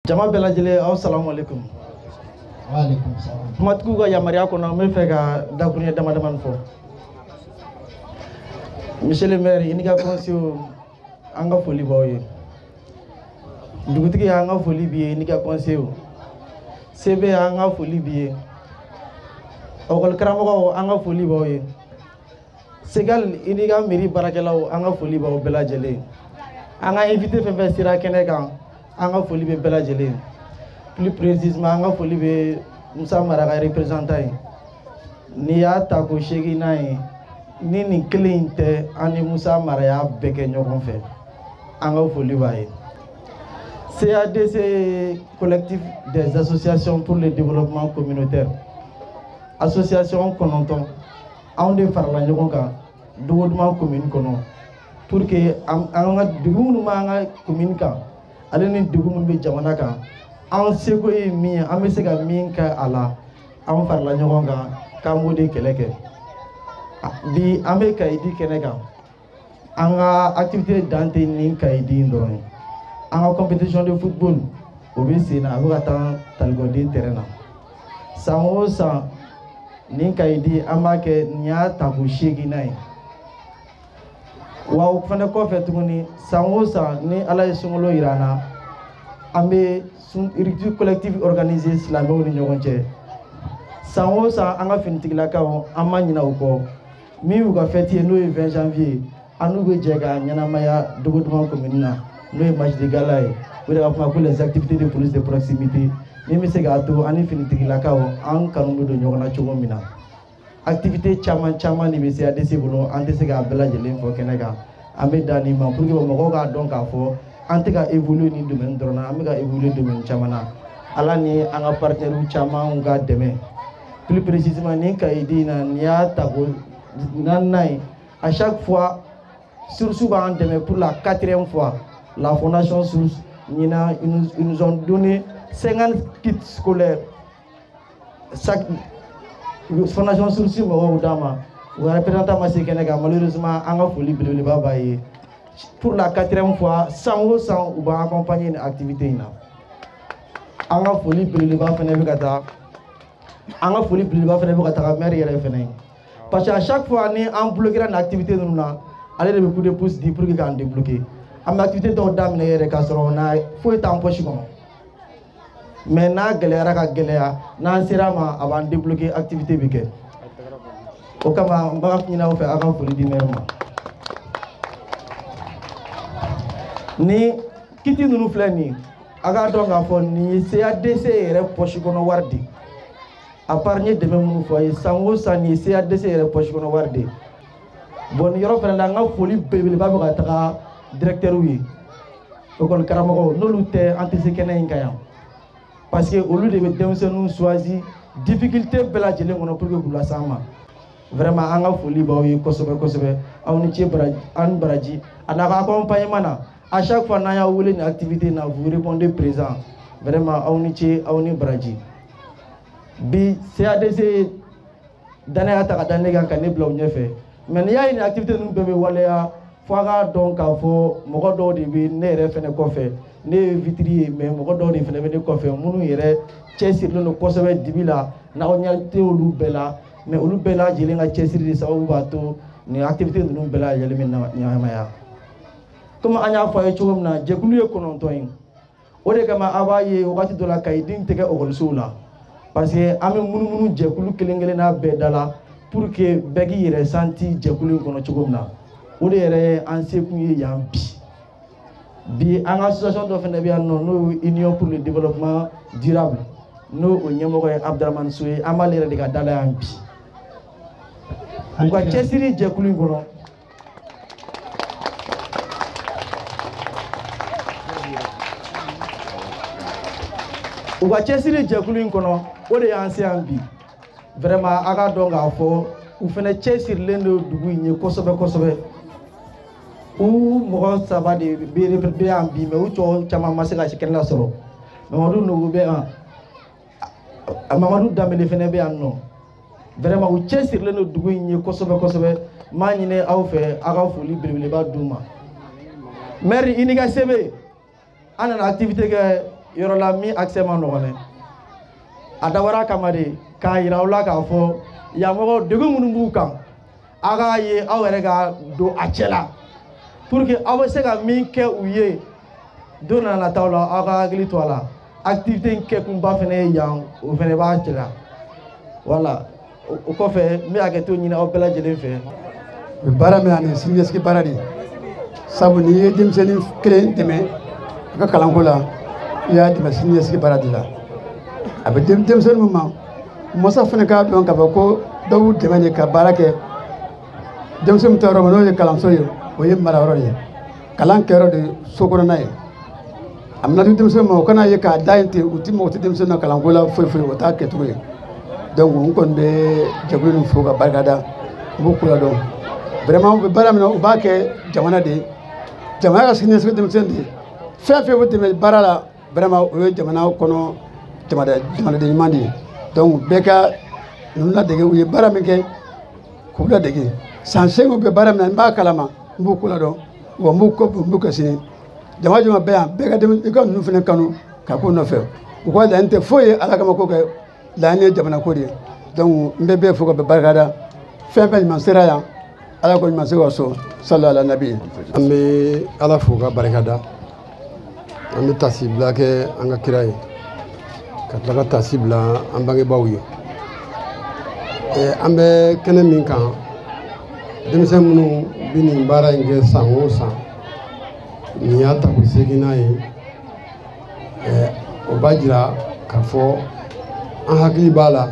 Jama bɛɛ lajɛlen, aw salamu aleykum. Waaleykum salam. Kumatigiw ka yamaruya kɔnɔ, n bɛ fɛ ka dakuruɲɛ dama damani fɔ. Monsieur le maire, i n'i ka conseil, an ka foli b'aw ye. Dugutigi, an ka foli b'i ye, i n'i ka conseil. CB, an ka foli b'i ye. Ekɔli karamɔgɔw, an ka foli b'aw ye. Segal, i n'i ka mairie baarakɛlaw, an ka foli b'aw bɛɛ lajɛlen. An ka invité fɛn fɛn sera kɛnɛ kan, an ka foli bɛ bɛɛ lajɛlen. Plus précisément, an ka foli bɛ Musa Mara ka représentant ye. N'i y'a ta ko seeginnan ye, ni nin kelen in tɛ, an ni Musa Mara y'a bɛɛ kɛ ɲɔgɔn fɛ, an ka foli b'a ye. CADC, collectif des associations pour le développement communautaire, association 9, anw de farala ɲɔgɔn kan Dogoduman commune kɔnɔ pour que an ka degun minnu b'an ka commune kan, ale ni degun minnu bɛ jamana kan, an seko ye min ye, an bɛ se ka min kɛ a la, an farala ɲɔgɔn kan k'an b'o de kɛlɛ kɛ. Bi an bɛ Kayidi kɛnɛ kan. An ka activité dan tɛ nin Kayidi in dɔrɔn ye. An ka compétition de football, o bɛ sen na, a bɛ ka taa Talikɔden terrain na. San o san, nin Kayidi an b'a kɛ, nin y'a tako seeginnan ye. Wa o fana kɔfɛ tuguni, san o san, ni Ala ye sunkalo yira an na, an bɛ rupture collective organiser silamɛw ni ɲɔgɔn cɛ. San o san, an ka finitigilakaw, an ma ɲinɛ u kɔ. Min y'u ka fête ye, n'o ye 20 janvier, an n'u bɛ jɛ ka ɲɛnamaya Dogoduman commune na, n'o ye match de gala ye. O de ka kuma ko les activités de police de proximité, min bɛ se k'a to an ni finitigilakaw, an kanu bɛ don ɲɔgɔn na cogo min na. Activité caman caman de bɛ CADC bolo, an tɛ se k'a bɛɛ lajɛlen fɔ kɛnɛ kan. An bɛ dan nin ma pour que mɔgɔw k'a dɔn k'a fɔ an tɛ ka évoluer nin domaine dɔrɔn na, an bɛ ka évoluer domaine caman na, Ala ni an ka partenaires caman ka dɛmɛ. Plus précisément, nin Kayidi in na, nin y'a tako naaninan ye. À chaque fois, Source b'an dɛmɛ. Pour la quatrième fois, la fondation Source, ɲinan, ils nous ont donné 50 kits scolaires. Chaque fondation Source mɔgɔw d'an ma, u ka représentant ma se kɛnɛ kan malheureusement, an ka foli belebeleba b'a ye. Pour la quatrième fois, san o san, u b'an accompagner nin activité in na. An ka foli belebeleba fana bɛ ka taa, an ka foli belebeleba fana bɛ ka taga maire yɛrɛ fana ye, parce que à chaque fois ni an bloquera nin activité ninnu na, ale de bɛ coup de pouce di pour que k'an débloquer. An bɛ activité dɔw daminɛ yɛrɛ k'a sɔrɔ n'a foyi t'an poche kɔnɔ, mais n'a gɛlɛyara ka gɛlɛya, n'an sera a ma, a b'an débloquer, activité bɛ kɛ. O kama, n b'a ɲini aw fɛ, aw ka foli di maire ma. Ni kit ninnu filɛ nin ye, a k'a dɔn k'a fɔ nin ye CADC yɛrɛ poche kɔnɔ wari de. À part n ye dɛmɛ minnu fɔ a ye, san o san, nin ye CADC yɛrɛ poche kɔnɔ wari de. Bon, nin yɔrɔ fana la, n ka foli belebeleba bɛ ka taga directeur ye, école karamɔgɔw. N'olu tɛ, an tɛ se kɛnɛ in kan yan, parce que olu de bɛ denmisɛnninw choisi difficulté bɛɛ lajɛlen kɔnɔ pour que k'u las'an ma. Vraiment, an ka foli b'aw ye kosɛbɛ kosɛbɛ. Aw ni ce, baraji, an baraji a n'a ka accompagnement na. À chaque fois n'an y'aw wele nin activité na, vous répondez présent. Vraiment, aw ni ce, aw ni baraji. Bi CADC danaya ta ka da ne kan ka ne bila u ɲɛfɛ, mais n'i y'a ye nin activité ninnu bɛɛ bɛ waleya, fo a k'a dɔn k'a fɔ mɔgɔ dɔw de bɛ ne yɛrɛ fɛnɛ kɔfɛ. Ne ye vitre ye, mais mɔgɔ dɔw de fɛnɛ bɛ ne kɔfɛ, minnu yɛrɛ cɛsirilen don kosɛbɛ dibi la. N'aw ɲɛ tɛ olu bɛɛ la, mais olu bɛɛ lajɛlen ka cɛsiri de sababu b'a to nin activité ninnu bɛɛ lajɛlen bɛ ɲɛnamaya. Komi an y'a fɔ a ye cogo min na, jɛkulu ye 9 ye. O de kama, a b'a ye wagati dɔ la, Kayidi tɛ kɛ ekɔlisow la, parce que an bɛ munumunu jɛkulu kelen kelenna bɛɛ da la pour que bɛɛ k'i yɛrɛ santi jɛkulu in kɔnɔ cogo min na. O de yɛrɛ ye an sekun ye yan bi. Bi, an ka association dɔ fana bɛ yan nɔ, n'o ye Union pour le développement durable, n'o o ɲɛmɔgɔ ye Abdramane So ye. An b'ale yɛrɛ de ka da la yan bi. U ka cɛsiri jɛkulu in kɔnɔ, u ka cɛsiri jɛkulu in kɔnɔ, o de y'an se yan bi. Vraiment, a k'a dɔn k'a fɔ u fana cɛsirilen don dugu in ye kosɛbɛ kosɛbɛ. U mɔgɔ saba de bɛ yan bi, mais u tɔ caman ma se ka kɛnɛ lasɔrɔ. Mamadu Nogo bɛ yan, Mamadu Danbele fana bɛ yan nɔ. Vraiment, u cɛsirilen don dugu in ye kosɛbɛ kosɛbɛ. N b'a ɲini aw fɛ, aw ka foli belebeleba d'u ma. Maire, i n'i ka sɛbɛn, an nana activité kɛ. yɔrɔ la min accès ma nɔgɔn dɛ. A dabɔra kama de k'a yira aw la k'a fɔ yan mɔgɔw degun minnu b'u kan, aw k'a ye aw yɛrɛ ka don a cɛ la pour que aw bɛ se ka min kɛ u ye don na nataw la, aw ka hakili to a la. Activité in kɛkunba fana ye yan, o fana b'a cɛ la. Voilà, o kɔfɛ n bɛ hakɛto ɲini aw bɛɛ lajɛlen fɛ. O baara min ani siniɲɛsigi baara de ye, sabu n'i ye denmisɛnnin kelen dɛmɛ a ka kalanko la, i y'a dɛmɛ siniɲɛsigi baara de la. A bɛ denmisɛnnin min ma, masa fana k'a dɔn k'a fɔ ko dɔw b'u dɛmɛ de ka baara kɛ. Denmisɛnnin min ta yɔrɔ min n'o ye kalanso ye, o ye marayɔrɔ de ye, kalan kɛyɔrɔ de ye so kɔnɔna ye. A bɛna di denmisɛnnin ma, o kana ye k'a da yen ten, u ti mɔgɔ tɛ denmisɛnnin na kalanko la foyi foyi, o t'a kɛcogo ye. Donc n kɔni bɛ jɛkulu nin fo ka barika da, n b'u ko ladɔn. Vraiment u bɛ baara min na, u b'a kɛ jamana de ye, jamana ka siniɲɛsigi denmisɛnnin de ye. Fɛn fɛn bɛ tɛmɛ baara la, vraiment o ye jamana kɔnɔ jamanaden ɲuman de ye. Donc bɛɛ ka ninnu ladege, u ye baara min kɛ k'u ladege. San 8 bɛ baara min na, n b'a kalama, n b'u ko ladɔn, wa n b'u kɛ sini. Jama jama bɛ yan, bɛɛ ka denmisɛn i ka ninnu fana kanu ka k'u nɔfɛ. U ka laɲini tɛ foyi ye Ala kama ko kɛ, laɲini ye jamana ko de ye. Donc n bɛ bɛɛ fo ka bɛɛ barika da. Fɛn fɛn ɲuman sera yan, Ala ko ɲuman se ka so, sallu ala nabi. An bɛ Ala fo ka barika da, an bɛ tasibila kɛ an ka kira ye, ka tila ka tasi bila an bangebaaw ye. An bɛ kɛnɛ min kan, denmisɛn minnu bɛ nin baara in kɛ san o san, nin y'a tako seeginnan ye. O b'a jira k'a fɔ an hakili b'a la,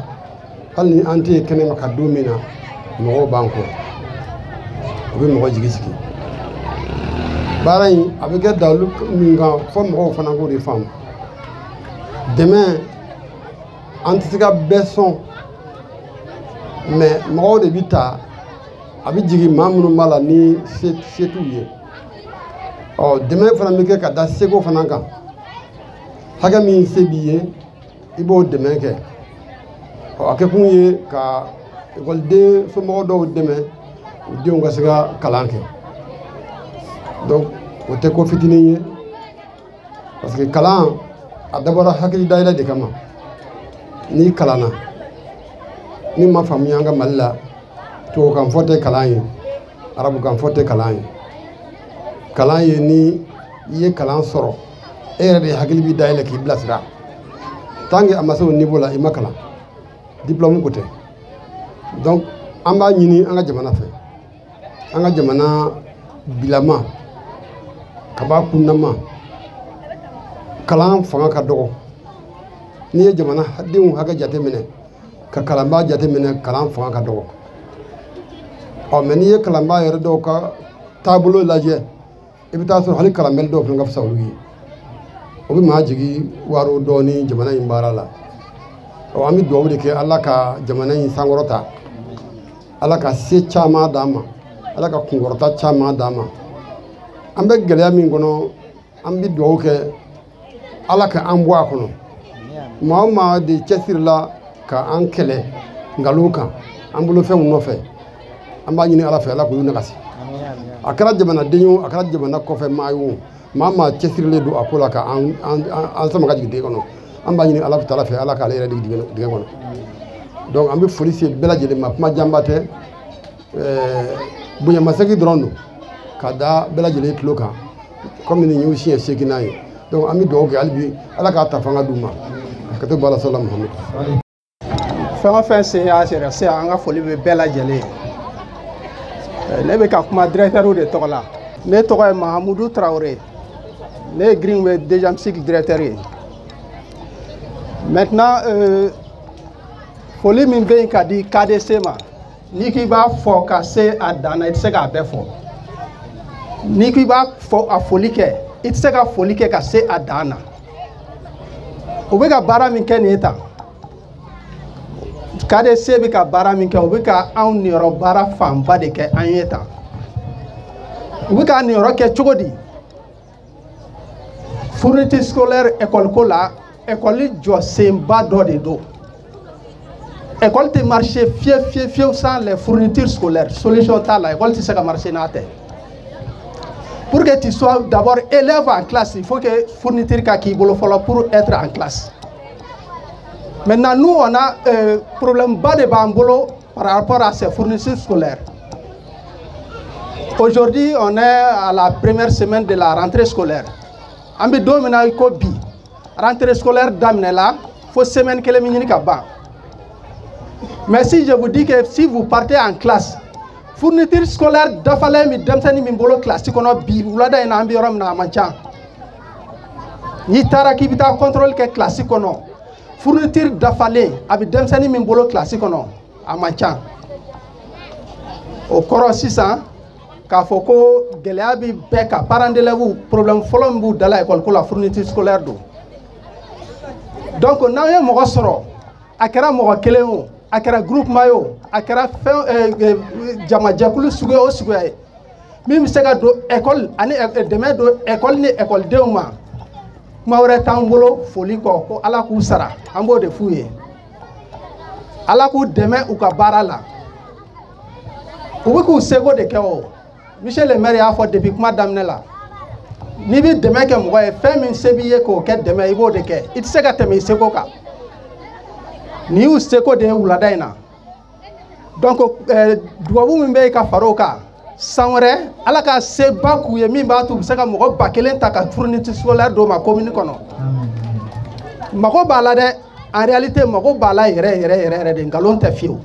hali ni an tɛ yen kɛnɛ ma ka don min na, mɔgɔw b'an kɔ, o bɛ mɔgɔ jigi sigi. Baara in a bɛ kɛ dalu min kan, fɔ mɔgɔw fana k'o de faamu. Dɛmɛ, an tɛ se ka bɛɛ sɔn, mɛ mɔgɔw de bɛ ta, a bɛ jigin maa minnu b'a la ni se t'u ye. Ɔ dɛmɛ fana bɛ kɛ ka da seko fana kan, hakɛ min se b'i ye i b'o dɛmɛ kɛ. Ɔ a kɛkun ye ka ekɔliden somɔgɔ dɔw dɛmɛ u denw ka se ka kalan kɛ. Donc o tɛ ko fitinin ye, parce que kalan a dabɔra hakili dayɛlɛ de kama. N'i kalanna, n'i ma faamuya an ka Mali la, tubabukan fɔ tɛ kalan ye, arabukan fɔ tɛ kalan ye. Kalan ye ni i ye kalan sɔrɔ, e yɛrɛ de hakili b'i dayɛlɛ k'i bilasira. Tant que a ma se o niveau la, i ma kalan, diplôme ko tɛ. Donc an b'a ɲini an ka jamana fɛ, an ka jamana bilama ka b'a kundama, kalan fanga ka dɔgɔ. N'i ye jamanadenw hakɛ jateminɛ ka kalanbaa jateminɛ, kalan fanga ka dɔgɔ. Ɔ mɛ n'i ye kalanbaa yɛrɛ dɔw ka taabolo lajɛ, i bɛ taa sɔrɔ hali kalanbɛli dɔw fana ka fisa olu ye. O bɛ maa jigi waro dɔɔni jamana in baara la. Ɔ an bɛ dugawu de kɛ Ala ka jamana in sankɔrɔta, Ala ka se caman d'an ma, Ala ka kunkɔrɔta caman d'an ma. An bɛ gɛlɛya min kɔnɔ, an bɛ dugawu kɛ Ala ka an bɔ a kɔnɔ. Maa o maa de cɛsirila ka an kɛlɛ nkalon kan, an bolofɛnw nɔfɛ, an b'a ɲini Ala fɛ Ala k'olu nagasi. A kɛra jamanaden ye o, a kɛra jamana kɔfɛ maa ye o, maa maa cɛsirilen don a ko la ka an sama ka jigin dingɛ kɔnɔ, an b'a ɲini Ala taala fɛ Ala k'ale yɛrɛ digi dingɛ kɔnɔ. Donc an bɛ foli se bɛɛ lajɛlen ma, kuma janba tɛ, bonyamasegin dɔrɔn don ka da bɛɛ lajɛlen tulo kan, komi nin y'u siɲɛ 8nan ye. Donc an bɛ dugawu kɛ hali bi Ala k'a ta fanga d'u ma, ka to bala sɔla Muhamadu. Fɛn o fɛn sen y'a yɛrɛ se, an ka foli bɛ bɛɛ lajɛlen ye. Ne bɛ ka kuma directeur de tɔgɔ la. Ne tɔgɔ ye Mahamudu Traoré, ne ye Greenway deuxième cycle directeur ye. Maintenant foli min bɛ yen ka di KDC ma, n'i k'i b'a fɔ ka se a dan na, i tɛ se k'a bɛɛ fɔ. N'i k'i b'a fɔ a foli kɛ, i tɛ se ka foli kɛ ka se a dan na. U bɛ ka baara min kɛ nin ye tan, KDC bɛ ka baara min kɛ, u bɛ ka anw niyɔrɔ baara fanba de kɛ an ye tan. U bɛ k'an niyɔrɔ kɛ cogo di? Fourniture scolaire école ko la, école jɔsenba dɔ de don. École tɛ marché fiyewu fiyewu fiyewu sans les fournitures scolaires. Solution t'a la, école tɛ se ka marché n'a tɛ. Pour que tu sois d'abord élève en classe, il faut que fourniture ka k'i bolo fɔlɔ pour être en classe. Maintenant, nous, on a problème ba de b'an bolo par rapport à ces fournitures scolaires. Aujourd'hui, on est à la première semaine de la rentrée scolaire. An bɛ don min na i ko bi, rentrée scolaire daminɛ la fo semaine kelen bɛ ɲini ka ban. Mais si je vous dis que si vous partez en classe, fourniture scolaire dafalen bɛ denmisɛnnin min bolo classe kɔnɔ bi wulada in na, an bɛ yɔrɔ min na, a man ca. N'i taara k'i bɛ taa contrôle kɛ classe kɔnɔ, fourniture dafalen a bɛ denmisɛnnin min bolo classe kɔnɔ, a man ca. O kɔrɔ sisan k'a fɔ ko gɛlɛya bɛ bɛɛ kan. Parents d'élèves, problème fɔlɔ min b'u da la école ko la, fourniture scolaire don. Donc n'aw ye mɔgɔ sɔrɔ, a kɛra mɔgɔ kelen o, a kɛra groupement ye o, a kɛra fɛn jamajɛkulu suguya o suguya ye, min bɛ se ka don école ani dɛmɛ don école ni écoledenw ma, kuma wɛrɛ t'an bolo foli kɔ ko Ala k'u sara. An b'o de f'u ye, Ala k'u dɛmɛ u ka baara la. U bɛ k'u seko de kɛ. O monsieur le maire y'a fɔ depuis kuma daminɛ la, n'i bɛ dɛmɛ kɛ mɔgɔ ye, fɛn min se b'i ye k'o kɛ dɛmɛ, i b'o de kɛ. I tɛ se ka tɛmɛ i seko kan. Nin y'u seko de ye wulada in na. Donc dubabu min bɛ yen ka fara o kan, san wɛrɛ Ala ka seba k'u ye min b'a to u bɛ se ka mɔgɔ 1000 ta ka fourniture scolaire d'o ma commune kɔnɔ. Mago b'a la dɛ, en réalité mago b'a la yɛrɛ yɛrɛ yɛrɛ yɛrɛ de, nkalon tɛ fiyewu.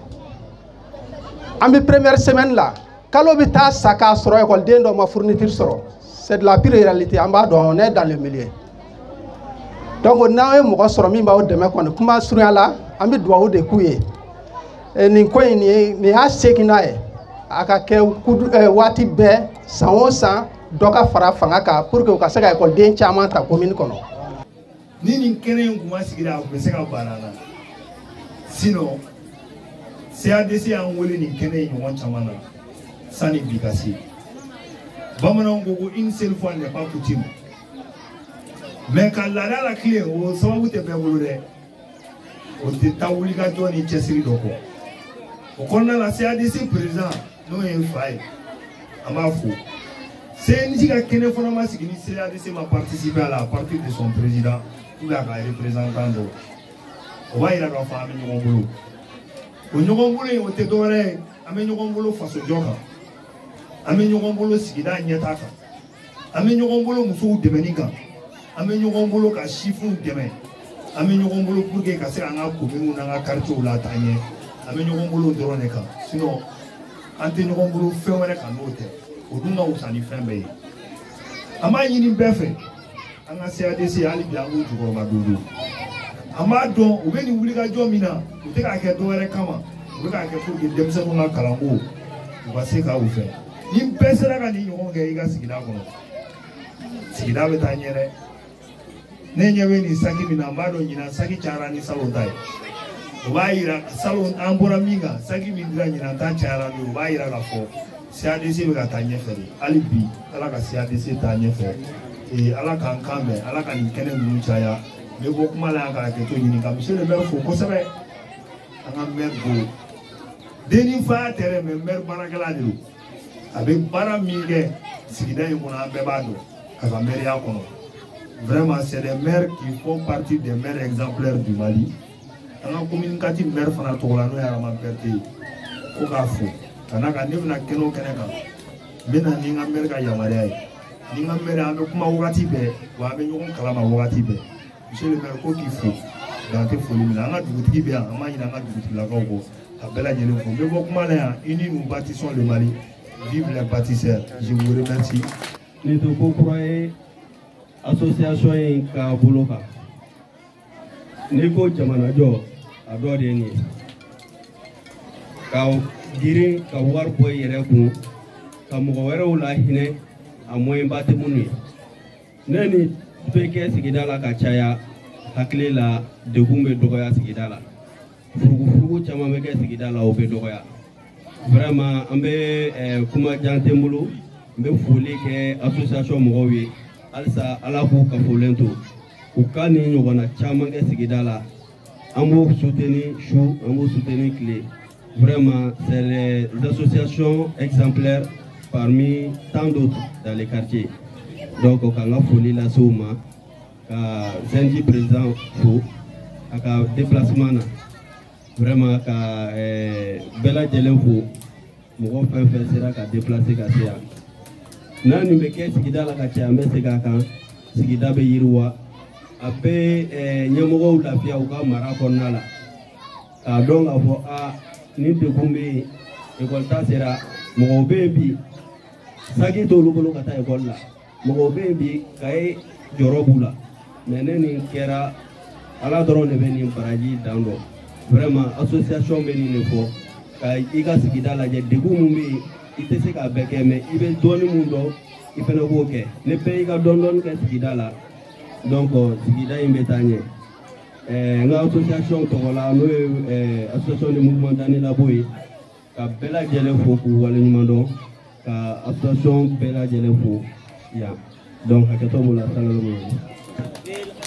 An bɛ première semaine la, kalo bɛ taa sa k'a sɔrɔ ekɔliden dɔ ma fourniture sɔrɔ. C'est de la pure réalité, an b'a dɔn, on est dans le milieu. Donc n'aw ye mɔgɔ sɔrɔ min b'aw dɛmɛ kɔni, kuma surunya la, an bɛ dugawu de k'u ye. Nin ko in, nin y'a seginna ye, a ka kɛ waati bɛɛ, san o san, dɔ ka fara fanga kan pour que u ka se ka ekɔliden caman ta commune kɔnɔ. Ni nin kɛnɛ in kun ma sigira, a tun bɛ se ka bana la. Sinon CADC y'an wele nin kɛnɛ in ɲɔgɔn caman na sanni bi ka se. Bamananw ko ko une seule fois n'est pas coutume, mais ka laada la tilen, o sababu tɛ bɛɛ bolo dɛ. O tɛ taa wulikajɔ ni cɛsiri dɔ kɔ. O kɔnɔna la, CADC président, n'o ye n fa ye, an b'a fo. CNJ ka kɛnɛ fana ma sigi ni CADC ma participer à la à partir de son président ou bien a ka représentant dɔw. O b'a yira k'a fɔ an bɛ ɲɔgɔn bolo. O ɲɔgɔn bolo in, o tɛ dɔwɛrɛ ye, an bɛ ɲɔgɔn bolo fasojɔ kan, an bɛ ɲɔgɔn bolo sigida ɲɛtaa kan, an bɛ ɲɔgɔn bolo musow dɛmɛni kan, an bɛ ɲɔgɔn bolo ka sifinw dɛmɛ, an bɛ ɲɔgɔn bolo pour que ka se k'an ka communes n'an ka quartiers la taa ɲɛ. An bɛ ɲɔgɔn bolo dɔrɔn de kan, sinon an tɛ ɲɔgɔn bolo fɛn wɛrɛ kan n'o tɛ. O dun ka wusa ni fɛn bɛɛ ye. An b'a ɲini bɛɛ fɛ, an ka CADC, hali bi an k'u jukɔrɔma don. An b'a dɔn u bɛ nin wulikajɔ min na, u tɛ k'a kɛ dɔwɛrɛ kama, u bɛ k'a kɛ pour que denmisɛnninw ka kalanko u ka se ka u fɛ. Ni bɛɛ sera ka nin ɲɔgɔn kɛ i ka sigida kɔnɔ, sigida bɛ taa ɲɛ dɛ. Ne ɲɛ bɛ nin saki min na, n b'a dɔn ɲinan saki cayara ni salon ta ye. O b'a yira salon an bɔra min kan, saki min dira ɲinan ta cayara n'o ye. O b'a yira k'a fɔ CADC bɛ ka taa ɲɛfɛ de. Hali bi Ala ka CADC taa ɲɛfɛ. Ala k'an kan bɛn, Ala ka nin kɛnɛ ninnu caya. N bɛ bɔ kuma la yan ka hakɛto ɲini ka monsieur le maire fo kosɛbɛ. An ka maire ko denni fa tɛ dɛ, mais maire baarakɛla de don. A bɛ baara min kɛ sigida in kɔnɔ, an bɛɛ b'a dɔn a ka maire kɔnɔ. Vraiment, c'est des maires qui font partie des maires exemplaires du Mali. An ka commune 4 maire fana tɔgɔ la, n'o ye Arama Berete ye, ko k'a fo ka n'a kan. Ne bɛna kɛnɛ o kɛnɛ kan, n bɛ na ni n ka maire ka yamaruya ye. Ni n ka maire, an bɛ kuma wagati bɛɛ, wa an bɛ ɲɔgɔn kalama wagati bɛɛ. Monsieur le maire, ko k'i fo dan tɛ foli min na. An ka dugutigi bɛ yan, an b'a ɲini an ka dugutigilakaw kɔ ka bɛɛ lajɛlen fo. N bɛ bɔ kuma la yan. Unis nous bâtissons le Mali, vive les bâtisseurs, je vous remercie. Nin tɛ ko kura ye association in ka bolo kan. N'i ko jamanajɔ, a dɔ de ye nin ye, ka girin ka wari bɔ i yɛrɛ kun ka mɔgɔ wɛrɛw la hinɛ, a moyen ba tɛ minnu ye. Ne ni bɛ kɛ sigida la ka caya, hakili la degun bɛ dɔgɔya sigida la, furugufurugu caman bɛ kɛ sigida la, o bɛ dɔgɔya. Vraiment, an bɛ kuma jan tɛ n bolo. N bɛ foli kɛ association mɔgɔw ye halisa, Ala k'u kafolen to, u ka nin ɲɔgɔnna caman kɛ sigida la. An b'u soutenir su, an b'u soutenir tile. Vraiment, c'est les associations exemplaires. parmi tant d'autres dans les quartiers. Donc ka n ka foli lase u ma, ka CNJ président fo a ka déplacement na, vraiment ka bɛɛ lajɛlen fo, mɔgɔ fɛn fɛn sera ka déplacer ka se yan. N'a nin bɛ kɛ sigida la ka caya, an bɛ segin a kan, sigida bɛ yiriwa, a bɛ ɲɛmɔgɔw lafiya u ka mara kɔnɔna la, k'a dɔn k'a fɔ a ni degun bɛ yen, ekɔli ta sera, mɔgɔw bɛ yen bi saki t'olu bolo ka taa ekɔli la, mɔgɔw bɛ yen bi kaye jɔrɔ b'u la, mɛ ne nin kɛra ala dɔrɔn de bɛ nin baraji dan dɔn. Vraiment association bɛ nin de fɔ, ka i ka sigida lajɛ, degun mun bɛ yen i tɛ se k'a bɛɛ kɛ, mɛ i bɛ dɔɔnin mun dɔn i fana b'o kɛ, ni bɛɛ y'i ka dɔɔnin dɔɔnin kɛ sigida la, donc sigida in bɛ taa ɲɛ. N ka association tɔgɔ la, n'o ye association de mouvement Danilabo ye, ka bɛɛ lajɛlen fo k'u waleɲuman dɔn, ka association bɛɛ lajɛlen fo yan. Donc hakɛto b'o la, salamu aleykum.